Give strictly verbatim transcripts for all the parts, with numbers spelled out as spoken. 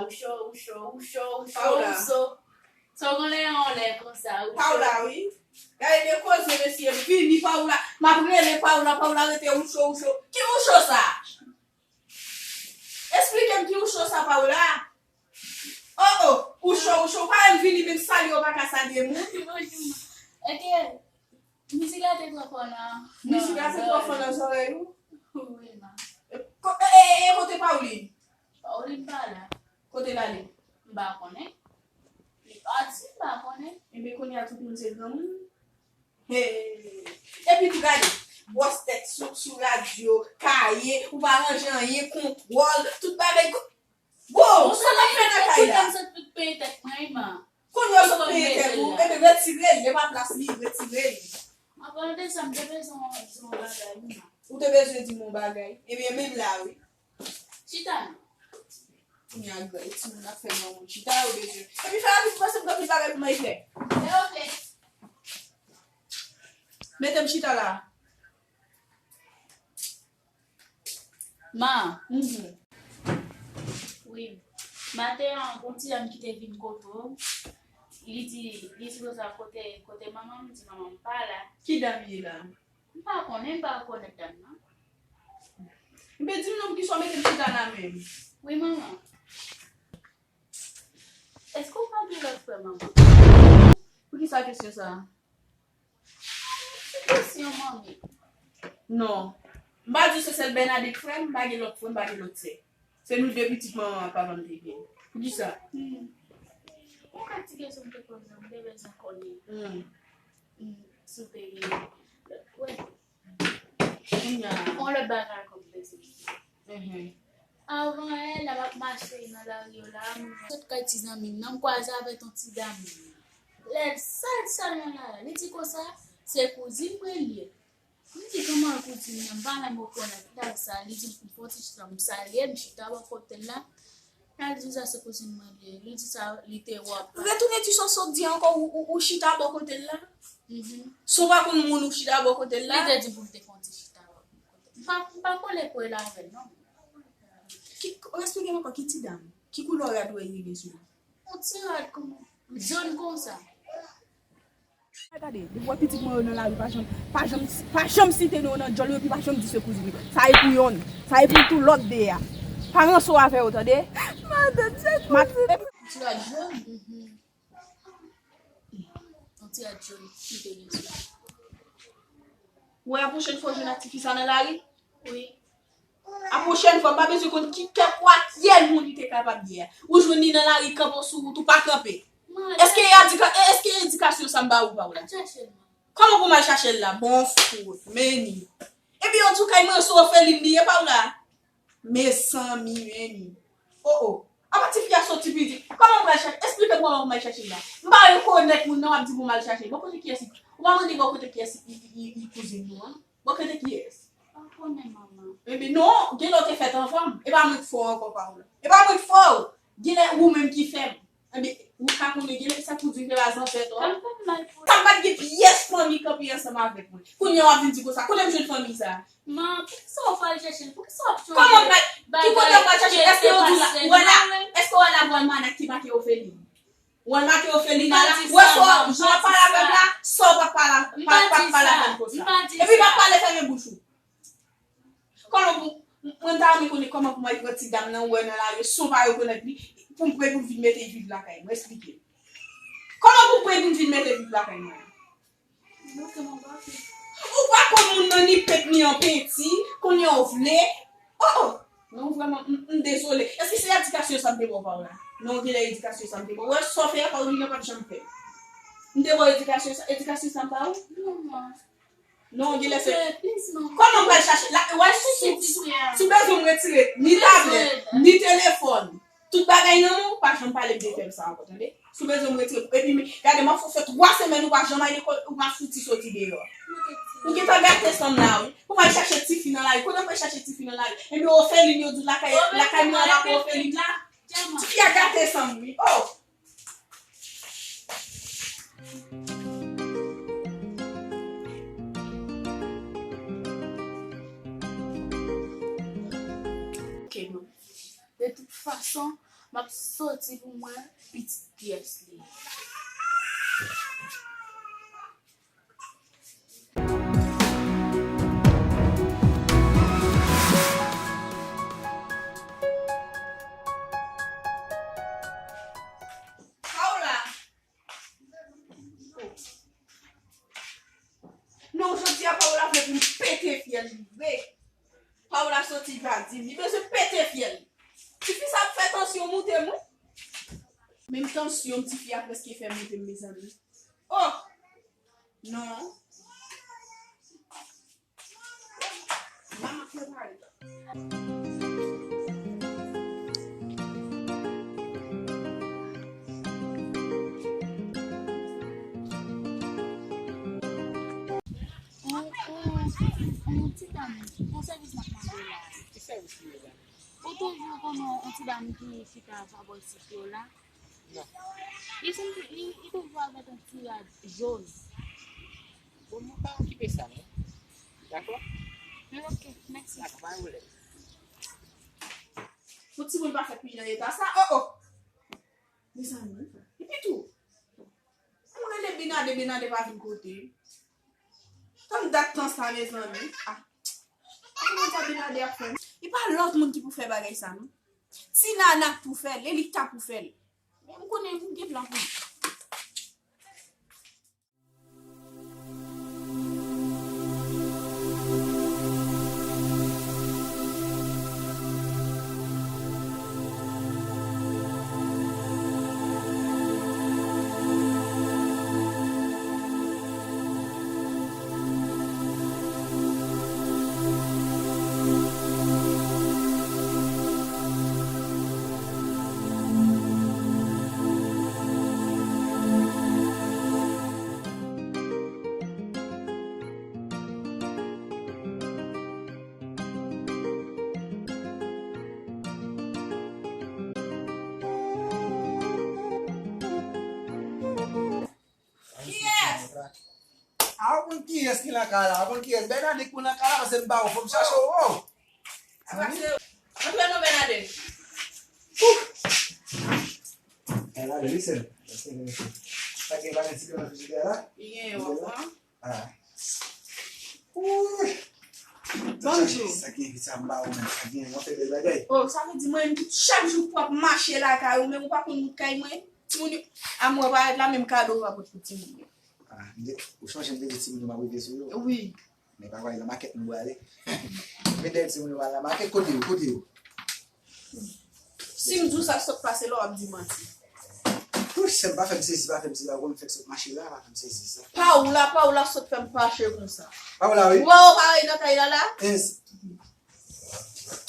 Ou cho, ou cho, ou cho, ou cho, Paola. Ou cho. Sa w konnen yon lè konsa, ou cho. Paola, wi. Gade de koze, mesye, vini, Paola. M ap rele Paola, Paola rete ou cho, ou cho. Ki ou cho sa? Esplike m ki ou cho sa, Paola. Oh, oh, ou cho, ou cho. Pa menm vini, menm salye, ou pa ka salye moun. Bonjou. Ok. Mizik la te twò fò nan, nan zòrèy ou? Mizik la te twò fò nan zòrèy ou? Wi, ma. Ko-, e, e, e, kote Paoline? Paoline pa la. Kote l ale? M pa konnen. Li pati, m pa konnen. Ebyen, kounye a tout moun se granmoun. Hey. Epi tou gade, bwòs tèt sou, sou radyo, kaye, ou pa ranje anyen, kontwòl, tout bagay. Bon, sa n ap fè nan kay la? Kounye a m sot tout peye tèt mwen, wi, ma. Kounye a w sot peye tèt ou, ebyen retire l, e pa plas li, retire l. Anpalan de sa, m te bezwen yon, yon bagay, wi, ma. Ou te bezwen di m yon bagay? Ebyen, menm la, wi. Chita non. Kounye a, gade, timoun ap fè granmoun chita, yo bezwen. Epi fè rapid, paske m gen anpil bagay pou mwen fè. E ok. Mete m chita la. Ma. Mhm. Wi. Maten an, gon ti dam ki te vin kote w. Li di, li di konsa kote, kote manman m, di manman m pa la. Ki dam ye la? M pa konnen, m pa rekonèt dam nan. Ebyen, di m non, poukisa w mete m chita la menm? Wi, manman. Èske w pa gen lòt frè, manman? Poukisa kesyon sa a? Se kesyon, manmi. Non. M pa di w se sèl Bernadette frè m, m pa gen lòt frè, m pa gen lòt sè. Se nou de pitit manman ak papa m te gen. Poukisa? Hmm. Yon kantite kesyon m te poze w, m te bezwen konnen. Hmm. Hmm, si w te gen lòt frè. Kounye a. Yon lòt bagay ankò m bezwen di w. Mhm. Avan yè, lè m ap mache nan lari yo la, m sot kay ti zanmi m nan, m kwaze avèk yon ti dam. Lè l sal sal nan lari, li di konsa, se kouzin mwen li ye. M di, kòman kouzin nan? M pa menm rekonèt. Lè l sal, li di m fè yon ti chita, m salye, m chita bò kote l la. Lè l di sa, se kouzin mwen li ye. Li di sa, li te wè w ap pale. Retounen di sa w sot di ankò, ou, ou, ou chita bò kote l la? Mhm. Si w pa konn moun ou chita bò kote l la? Li te di pou m te fè yon ti chita bò kote l. M pa, m pa kole kole avè l, non. Ki, esplike m ankò, ki ti dam? Ki koulè rad ou wè li gen sou li? Yon ti rad kòman? Jòn konsa. Gade, depi w wè pitit mwen yo nan lari, pa janm, pa janm, pa janm site non yo nan djòl yo, epi pa janm di se kouzin yo. Sa e pou yonn, sa e pou tou lòt de a. Pa ranse w avè yo, tande? Madanm, se kouzin. Ti rad jòn? Mhm. Yon ti rad jòn ki te gen sou li. Ou wè a pwochèn fwa w jwenn ak tifi sa nan lari? Wi. A pwochèn fwa, m pa bezwen konn ki kè kwatyèl moun li te kapab ye a. Ou jwenn li nan lari, kanpe w sou wout, ou pa kanpe. Èske edika-, èske edikasyon sa m ba ou pa w la? Kòman pou m al chache l la? Bon fout, men ni. Epi yo di w kay manse ofelin li ye pa w la? Mezanmi, men ni. O, o. Apa tifi a soti piti. Kòman pou m al chache? Esplike m kòman pou m al chache l la. M pa rekonèt moun nan, w ap di pou m al chache l. Bon, kote kiyès li? Ou pa mande bò kote kiyès li, li, li, li kouzin nou an? Bò kote kiyès? Pa konnen, manman. Epi non, gen lè w te fèt anfan. E pa mwen k fè w ankò, pa w la. E pa mwen k fè w. Gen lè ou menm ki fè m. Ebyen, ou ka konnen gen lè sa pou di ke pa zansèt ou. Sa m pa t gen pyès fanmi kanpe ansanm avèk mwen. Kounye a w ap vin di konsa, kote m jwenn fanmi sa? Man, poukisa w pral chèche l? Poukisa w ap chanje bagay? Kòman pral? Ki kote w pral chèche? Èske yo di w la? Wè la? Èske w wè la vwal manak ki make ofelin? Wè l make ofelin la? Wè sa w ap pale avè m la? Sa w pa pale, pa, pa pale avè m konsa. Epi pa pale fèmen bouch ou. Kòman pou, mwen ta renmen konnen kòman pou mwen pran ti dam nan, ou wè nan lari, san w pa rekonèt li, pou m pran pou l vin mete viv lakay mwen, esplike m. Kòman pou m pran pou l vin mete viv lakay mwen? Ou pa konn moun nan ni pent ni an penti, kounye a w vle. Oh, oh. Non, vrèman, m, m dezole. Èske se edikasyon sa m te ba w la? Non, genlè edikasyon sa m te ba w. Wè, sa w fè a, pa w li nan p ap janm fè. M te ba w edikasyon sa, edikasyon sa m ba w? Non, man. Non, genlè se. Kòman m pral chache? La, wè, si, si, si, si w bezwen m retire ni tablèt, ni telefòn, tout bagay nan men w, pa janm pale m de tèm sa ankò, tande? Si w bezwen m retire, epi men, gade, m ap fè w fè twa semèn ou pa janm al lekòl, ou pa fouti soti deyò. Ou gentan gate san m la, wi. Pou m al chache tifi nan lari. Kote m pral chache tifi nan lari? Ebyen, ofelin yo di w lakay, lakay mwen an pa gen ofelin la. Tifi a gate san m, wi. Oh! Ok, bon. De tout fason, M ap soti pou m wè pitit kiyès li ye. Paola! Non, jodi a Paola vle pou m pete fyèl li vre. Paola soti, li pa di m, li bezwen pete fyèl. Tifi sa ap fè tansyon moute m, wi. Menm tansyon m, tifi a prèske fè moute m, mezanmi. Oh! Non. Manman prepare. On, on, on ti dam, on sèvis m ap mande w la. Ki sèvis li ye la? Ou toujou konnen on ti dam ki chita ap bò sik yo la? Non. Li sanble, li, li toujou avèk on ti rad jòn. Bon, mwen pa okipe sa, non. Dakò? Ok, mèsi. Dakò, pa gen pwoblèm. Pou timoun pa fè pi nan eta sa, oh, oh! Mezanmi, epi tou, m rele Benade, Benade pa vin kote. Tann dat tan sa, mezanmi. Ah. Kòman sa Benade ap fè? E pa lòt moun ki pou fè bagay sa, non. Ti Nana k pou fè l, e li k ta pou fè l. Men m konnen m gen plan pou li. Kiyès? A, ou konn kiyès ki nan kay la? Ou konn kiyès? Bènadèt ki nan kay la, paske m ba w, fò m chache w. Antre non, Bènadèt. Bènadèt, wi, sè m. Sa gen, pa gen ti grenn frijidè la? Li gen yon, wi. Ah. Ouh. Bonjou. Sa gen, sa gen, sa m ba ou menm. Sa gen, w ap fè bèl bagay. Oh, sa vle di mwen menm ki chak jou pou ap mache lakay ou, menm ou pa konn wout kay mwen. Timoun yo, a mwen parèt la, menm kado ou pa pot pou timoun yo. Ah, m te, ou chonje m te di timoun yo m ap rive sou yo? Wi. Men pa pale nan makèt nou prale. Men dèyè timoun yo pral nan makèt, kote yo, kote yo? Si m di w sa k sot pase la, w ap di manti. Wouch, sè m, pa fè m sezi, pa fè m sezi, pa fè m fèk sot mache la, pa fè m sezi sa. Paola, Paola sot fè m fache konsa. Paola, wi. Ou wè w parèt nan kay la la?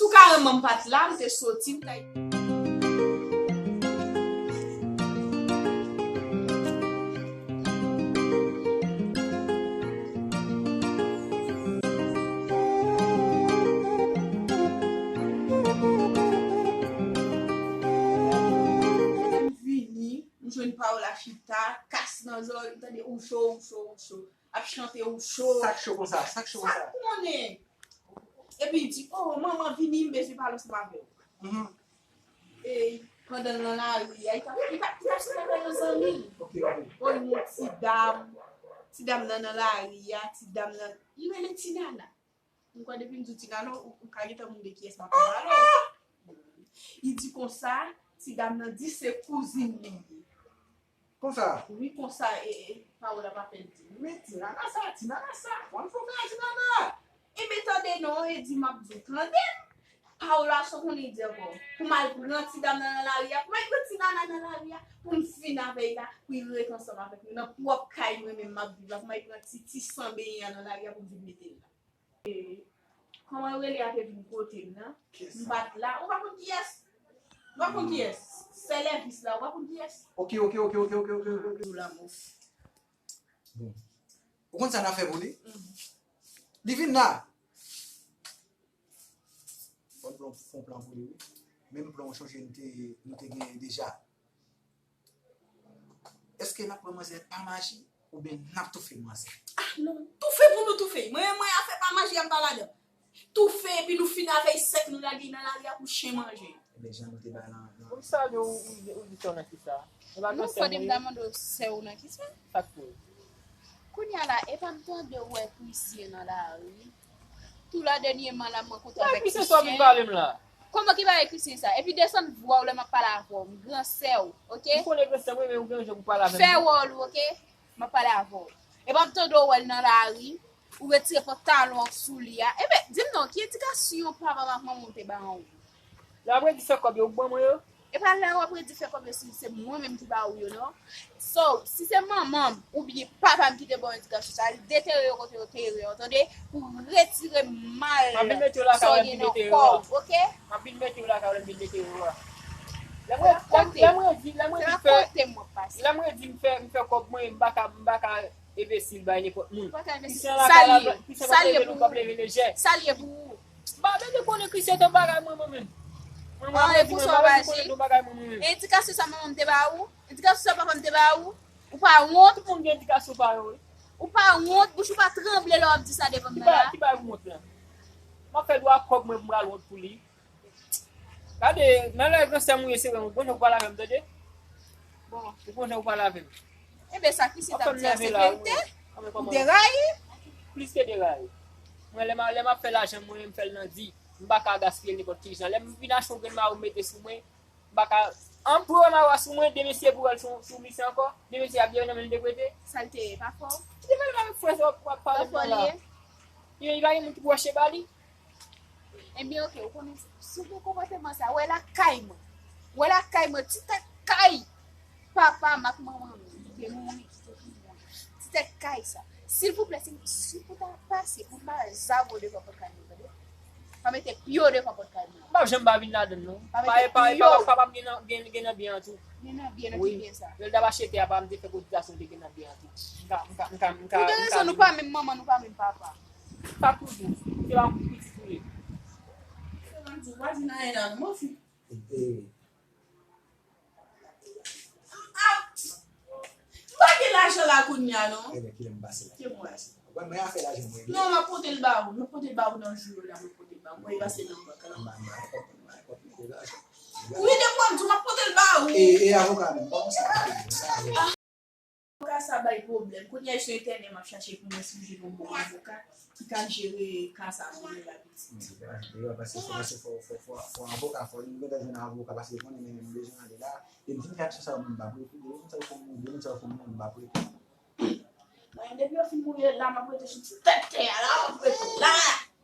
Tou kareman m pa t la, m te soti, m t al. M vini, m jwenn Paola chita, kas nan zòrèy, m tande ou cho, ou cho, ou cho. Ap chante ou cho. Sa k cho konsa? Sa k cho konsa? Sa k konnen? Epi li di, "Oh, manman, vini, m bezwen pale ansanm avè w." Mhm. E pandan l nan lari a, li t ap, li t ap, li t ap sot avè yon zanmi l. Ok, ok. Oh, yon ti dam, ti dam nan nan lari a, ti dam nan, li rele Ti Nana. M kwè depi m di w Ti Nana, ou, ou ka gentan mande kiyès m ap pale w. Li di konsa, ti dam nan di se kouzin li ye. Konsa? Wi, konsa, e, e, Paola pa pè di. Men Ti Nana sa, Ti Nana sa, konn fò fè a Ti Nana. Enben tande non, e di m ap di w, tande. Paola, sa w konnen di ankò? Pou m al pran ti dam nan nan lari a, pou m al pran Ti Nana nan lari a, pou m fin avè l la, pou l ret ansanm avèk nou nan pwòp kay mwen menm m ap viv la, pou m al pran ti, ti san benyen an nan lari a pou m vin mete l la. E, kòman yo rele a te vin kote m nan? M pa t la. Ou pa konn kiyès? Ou pa konn kiyès? Sè Lèvis la, ou pa konn kiyès? Ok, ok, ok. Ou la, mof. Bon. Ou konn sa n a fè pou li? Mhm. Li vin la. Fò n fè yon plan pou li, wi. Menm plan w chonje nou te, nou te genyen deja. Èske n ap pran manzè pa maji oubyen n ap toufe manzè? Ah non, toufe pou nou toufe. Mwen, mwen, afè pa maji a m pa ladan. Toufe, epi nou fin avè l sèk, nou lage l nan lari a pou chen manje. Ebyen, jan nou te bay nan, nan Pou m salye w, ou, ou di sè w nan kisa? E pa non, Christian fò de m ta mande w sè w nan kisa? Sa k pou? Kounye a la, e pa m tande w wè Christian nan lari? Tou la dènyèman la, mwen kontre avèk Christian. Christian sa w vin pale m la? Kòman ki bagay Christian sa? Epi desann vwa w lè m ap pale avè w. M gran sè w, oke? M konnen gran sè w, men ou gen jan pou pale avè m. Fè wòl ou, oke? M ap pale avè w. E pa m tande w wè l nan lari? Ou retire pantalon ak soulye a. Ebyen, di m non, ki edikasyon papa m ak manman m te ba w? Lè w ap redi fè kòb yo, ou k ban mwen yo? E pa lè w ap redi fè kòb yo, si se mwen menm ki ba ou yo, non. So, si se manman m oubyen papa m ki te ba w edikasyon sa, al detere yo kote yo te ye yo, tande? Pou retire mal sa w gen nan kò w, oke? M ap vin mete yo lakay ou lè m vin detere yo a. Lè m redi, lè m redi, lè m redi fè, lè m redi m fè, m fè kòb mwen, m pa ka, m pa ka enbesil bay nenpòt moun. Christian lakay la, Christian pa leve lou, pa leve lejè. Sa l ye pou ou? M pa bezwen konnen Christian te bagay mwen, mwen menm. Mwen, mwen, mwen, mwen, mwen pa bezwen konnen te bagay mwen, mwen menm. Edikasyon sa manman m te ba ou? Edikasyon sa papa m te ba ou? Ou pa wont? Tout moun gen edikasyon pa yo, wi. Ou pa wont? Bouch ou pa tranble lè w ap di sa devan m nan la? Ki bagay pou wont lan? M ap fè dwa kòb mwen pou m pral wont pou li. Gade, nan lè gran sè m ou ye, se vre, ou gon jan pou pale avè m, tande? Bon. Ou gon jan pou pale avè m. Enben, sa Christian t ap di a se verite? Ou deraye? Plis ke deraye. Mwen, lè m, lè m ap fè lajan mwen, m fè l nan di. M pa ka gaspiye l nenpòt ki jan. Lè m vin achte yon grenn mayo, m mete sou mwen, m pa ka. An pou wè mayo a sou mwen, demen si e pou wè l sou, sou misye ankò, demen si ap gen nan men l dekrete. Sa l te ye, pa fò? Ki te fè l pa fè sa w ap, w ap pale m nan la? Li pa gen moun ki pou achte ba li? Ebyen, oke, ou konnen, si w gen konpòteman sa, wè lakay mwen. Wè lakay mwen, ti tèt kay papa m ak manman m ki te mouri, ki te pi bon. Ti tèt kay sa. Silvouplè, si, si pou ta pase, pou m pa zago devan pòt kay mwen, tande? Pa mete pye w devan pòt kay mwen. M p ap janm pa vin ladann, non. Pa mete pye w. Papa m gen nan, gen, gen nan byen an tou. Gen nan byen an, ki byen sa? Lè l t ap achte tè a, papa m te fè kotizasyon, te gen nan byen an tou. M ka, m ka, m ka, m ka, m ka vini. Ou gen rezon, nou pa menm manman, nou pa menm papa. Sa toujou. Se pa pou pitit ou ye. Se pa di, ou pa di nan anyen la, non, fi. E, e. Ah, m pa gen lajan la kounye a, non. Ebyen, kilè m pase la? Kilè m pase la? Ou wè, mwen afè lajan mwen regle. Non, m ap pote l ba ou. M ap pote l ba ou nan jou yo la, m ap pote l ba ou. Mwen pase nan bank la. M ba, m ba, m ba, m ba, m ba, m ba, m ba. Wi, depi w ap di w, m ap pote l ba ou. E, e avoka menm, kòman sa ap fè sa? Avoka sa bay pwoblèm. Kounye a, se entènè m ap chache pou mwen si m jwenn yon bon avoka ki ka jere ka sa pou mwen la pitit. Wi, paske fò, paske fò, fò, fò, fò avoka, fò li gentan jwenn avoka, paske konnen men m bezwen ale la. E m fin fè aksyon sa yo, m pa prete. Demen sa yo fè m mouri, demen sa yo fè m mouri, m pa prete. Mwen, depi yo fin mouri la, m ap rete sou ti tèt tè a la, m ap rete la.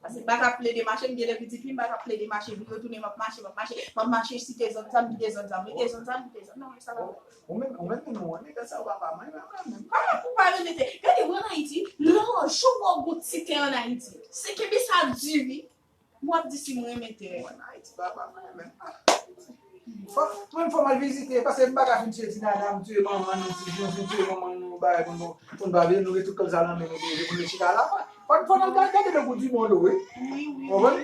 Paske m pa ka plede mache, m gen de pitit fi, m pa ka plede mache, vin retounen, m ap mache, m ap mache, m ap mache, site zòn sa, m kite zòn sa, m rete zòn sa, m kite zòn, non, sa pa bon. Ou menm, ou menm, ou renmen tè sa, ou papa, mwen, mwen, mwen, mwen. Kòman pou pa renmen tè? Gade, mwen ann Ayiti, lè w, jou w wè w gon ti tè ann Ayiti, se kenbe sa di, wi. Mwen ap di si mwen renmen tè. Mwen Ayiti, papa, mwen renmen. Ah. Fò, mwen fò m al vizite, paske m pa ka fin tiye ti nana, m tiye manman nou, ti jan, fin tiye manman nou, bagay pou nou, pou nou pa vini, nou gen tout kòb sa nan men nou, pou nou chita la. Fò, fò n al gade, gade lòt bout di mond, wi. Wi, wi, wi. Konprann?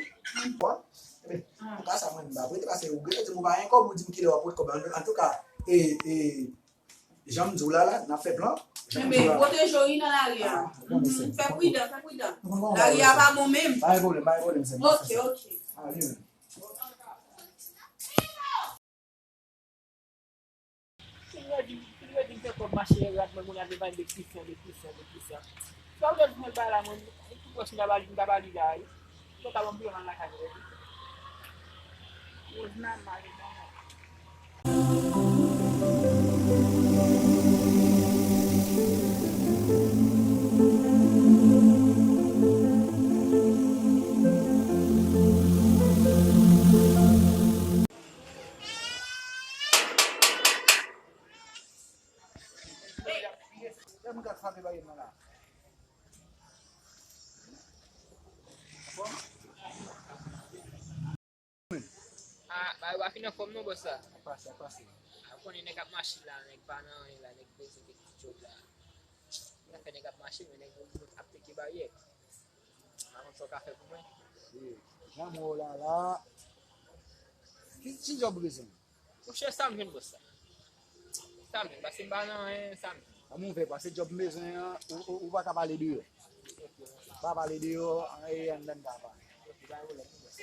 Bon. Ebyen, an ka sa, mwen, m pa prete, paske ou gentan di m ou pa gen kòb, ou di m kilè w ap pote kòb la. Antouka, e, e, Jan m di w la, la, n ap fè plan. Jan m di w la. Enben, pwoteje w wi nan lari a. Ah, ou konnen se. Mhm, fè pridan, fè pridan. Lari a pa bon menm. Pa gen pwoblèm, pa gen pwoblèm, se m ap fè sa. Ok, ok. Ah, wi, menm. Fin redi, fin redi m fè kòb mache rad mwen, moun ap vin pale de Christian, de Christian, de Christian. Sa w lè jwenn bagay la, mwen, tout pwòch m ta ba li, m ta ba li la, wi. Mwen ta ban m pou yo nan lakay mwen. Rosemary mare mwen. Lè m gad frape bagay mwen la. Ah, bagay pa fin anfòm non, bòs la. Ap pase, ap pase. Ah, ou konnen nèg ap mache la, nèg pa nan anyen la, nèg bezwen gen ti djòb la. Sa fè nèg ap mache, men nèg ap teke baryè. Pa konn sa w ka fè pou mwen. Wi, jan mwen w la la. Ki, ki djòb ou bezwen? Monchè, sa m jwenn bòs la. Sa m jwenn, paske m pa nan anyen, sa m jwenn. Ban m ouvè, paske djòb m bezwen an, ou, ou, ou pa ka pale deyò. Pa pale deyò, e anndan m ka pale. Ok, pa gen pwoblèm, bòs.